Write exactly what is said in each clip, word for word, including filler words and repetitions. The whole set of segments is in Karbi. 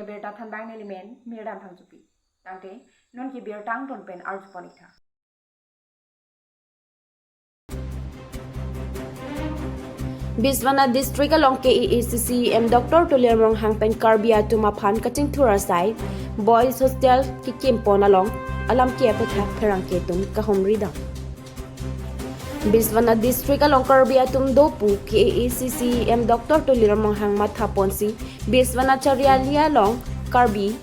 Birta thanbang nelimen Mirdan Phangchopi. Tangte non ke birta angton pen arjupon ik tha. Biswanath District along K A A C C E M Doctor Tuliram Ronghang pen Karbi atum aphan kachingthur asai Boys Hostel kekimpon along alam ke aputhak pherangke atum kahumri dam. Biswanath District along Karbi atum do pu K A A C C E M Doctor Tuliram Ronghang mathaponsi Biswanath Chariali along Karbi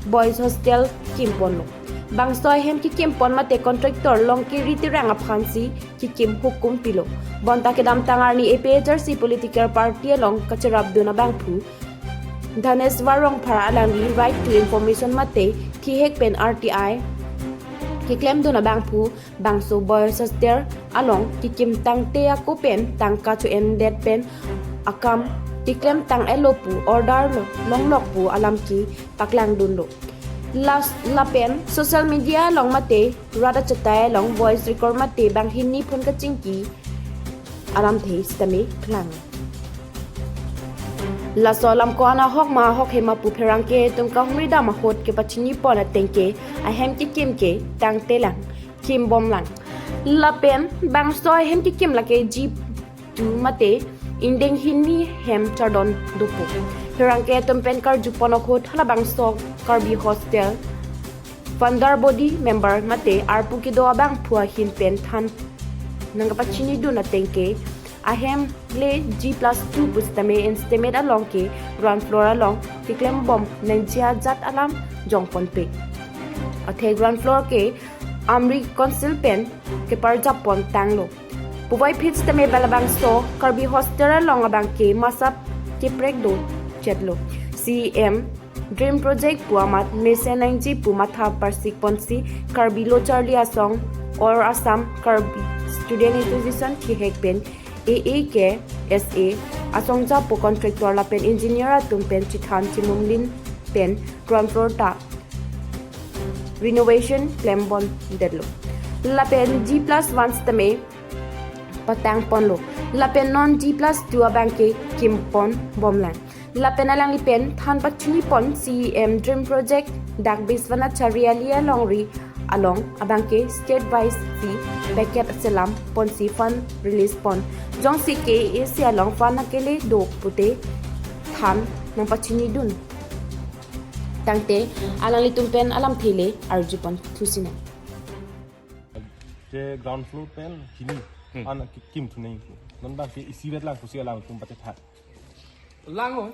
Boys Hostel kimponlo. Bangso ahem kekimpon mate contractor Longkiri Terang aphansi kekim hukum pilo. Bonta kedamtang arni A P H L C political party along kacherapdun abangphu Dhaneswar Rongphar alangli Right to Information mate thihek pen R T I keklemdun abangphu bangso Boys Hostel along kekim tangte ako pen tangka cho-endet pen akam keklem tang-etlo pu order lo longlok pu alam kepaklangdunlo. Las lapen social media along mate rat achetai along voice record mate banghini phone kachingki alamthe sitame klang. Laso alam ko-an ahok ma ahok hema pu pherangke atum kahumri dam ahut kepachinipon ateng ke ahem kekim ke tangtelang, kimbomlang. Lapen bangso ahem kekim lake G two mate ingdeng hini hem chardon dopo. Pherangke atum pen karjupon ahut halabangso Karbi Hostel founder body member mate arpu kedo abangphu ahin pen than nangkapachinidun ateng ke ahem le G plus two pusitame estimate along ke ground floor along keklembom nangji ajat alam jongponpe. Athe ground floor ke Amri Council pen keparjappon tanglo. Puvoiphit sitame halabangso Karbi Hostel along abang ke masap keprek do chetlo. C E M Dream Project pu amat mesen nangji pu matha parsikponsi Karbi Lo Charli Asong or Assam Karbi Student Association thihek pen A A K S A asong japo contractor lapen engineer atum pen chethan chimumlin pen ground floor ta renovation klembomdetlo. Lapen G plus one sitame patangponlo. Lapen non G plus two abang ke kimponbomlang. Lapen alangli pen than pachinipon C E M Dream Project dak Biswanath Chariali alongri along abang ke state wise si packet selamponsi fund release pon. Jongsi K A A C along fund akele do pute than nangpachinidun. Tangte alanglitum pen alamthe le arjupon thusinang. Je ground floor pen hini Hmm. an ki-, kimthu nangji. Non abang ke isivet lang pusi alangtum pate tha. Lang oi.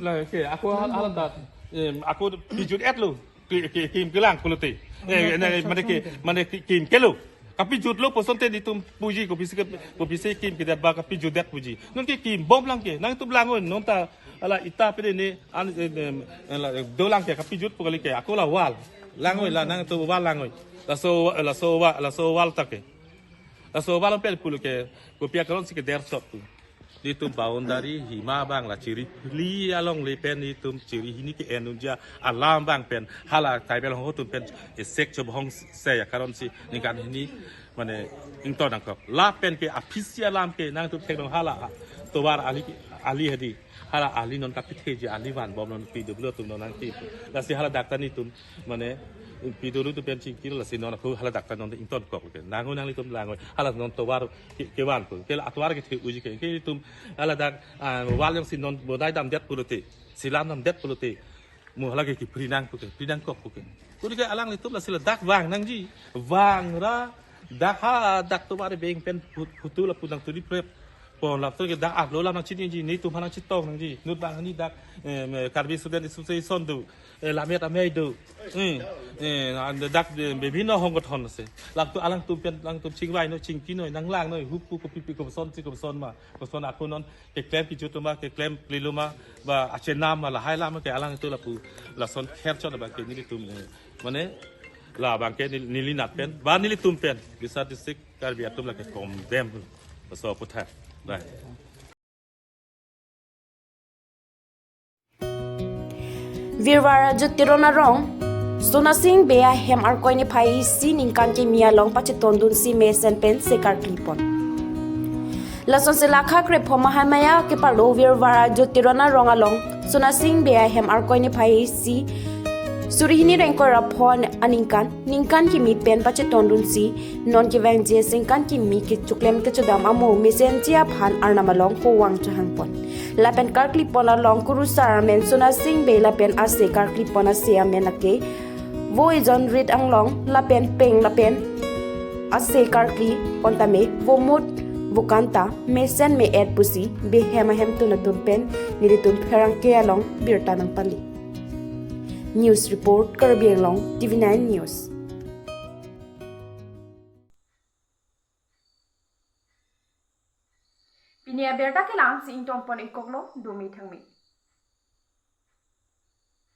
Lang ke, ako hal, hal ta. Em, ako pijut-etlo. Ke, ke, kim kelang pulote. Eh, ne, mane ke, mane ke, kim kelo. Kapijutlo pu asonte netum puji kopisi ke, kopisi kim kedet ba kapijutdet puji. Non ke kimbomlang ke. Nangtum lang oi, non ta hala ita pede ne an, eh, em, eh, la, eh, dolang ke kapijut pu kali ke. Ako la wall. Lang oi la nangtum wall lang oi. Laso, laso wa-, laso wall ta ke. Laso wall pen pulo ke. Kopi akaron si ke der sot tu. Netum boundary hima abang la chiri phli along le pen netum chiri hini ke-en unji alam abang pen hala tribal hong atum pen esek chobhong se ya karon si ningkan hini mane ington nangkok. Lapen ke aphisi alam ke nangtum theklong hala tovar ali, ali hadi hala ali non kapitheji ali vanbom non P W atum non nangki. Lasi hala dak ta netum mane P W atum pen chingkir lasi non ako hala dak ta non ington kok ke. Nang oi nanglitum lang oi hala non tovar ke, kevan pu. Ke la atovar kethe uji ke. Ke netum hala dak, ah, wall jongsi non bodai damdet pulote, selam damdet pulote. Mo hala ke kipri nang pu ke, pri nangkok pu ke. Kuri ke alanglitum lasi ladak vang nangji. Vangra dak ha dak tovar beng pen phut-, phutu lapu nangturi prep. Pon lapu ke dak aplo lam nangchiniji, netum aphan nangchetong nangji. Inut abang hini dak, em, Karbi Student Association do. Eh, Lammet Amei do. Hmm. Eh, an dak, eh, bibhinno hongkothon ase. Lapu alangtum pen, alangtum chingvai noi, chingki noi, nanglang noi, hupu kopipi koson si koson ma. Koson ako non keklem kejut ma, keklem klilo ma, ba achenam ma, lahai lam ke alangtum lapu lason kherchot abang ke nelitum, eh, mane labang ke neli, neli nat pen, ba nelitum pen, Biswanath District Karbi atum lake condemn. Laso aputhak. Bye. Virvara Jyotiron arong, Sonasing Bey ahem Arkoi niphai isi ningkan kimi along pachetondunsi mesen pen sekarklipon. Lasonsi lakha krepho Mahamaya keparlo Virvara Jyotiron arong along Sona Singh Bey ahem Arkoi niphai isi suri hini ingkoi ra phongo aningkan, ningkan kimi pen pachetongdunsi non kevangji aningkan kimi kechoklem kechodam amo mesenji aphan Arnam along kovang chehangpon. Lapen karklipon along kurusar amen Sona Singh Bey lapen ase karklipon ase amen lake Vo Ejon Rit Anglong lapen Peng lapen ase karklipon tame Vomut Vokanta mesen me-et pusi Bey hem ahemtun atum pen nelitum pherangke along birta nangpali. News report, Karbi Anglong T V nine News. Pini abirta kelang si ingtonpon-ikoklo, dome thangme.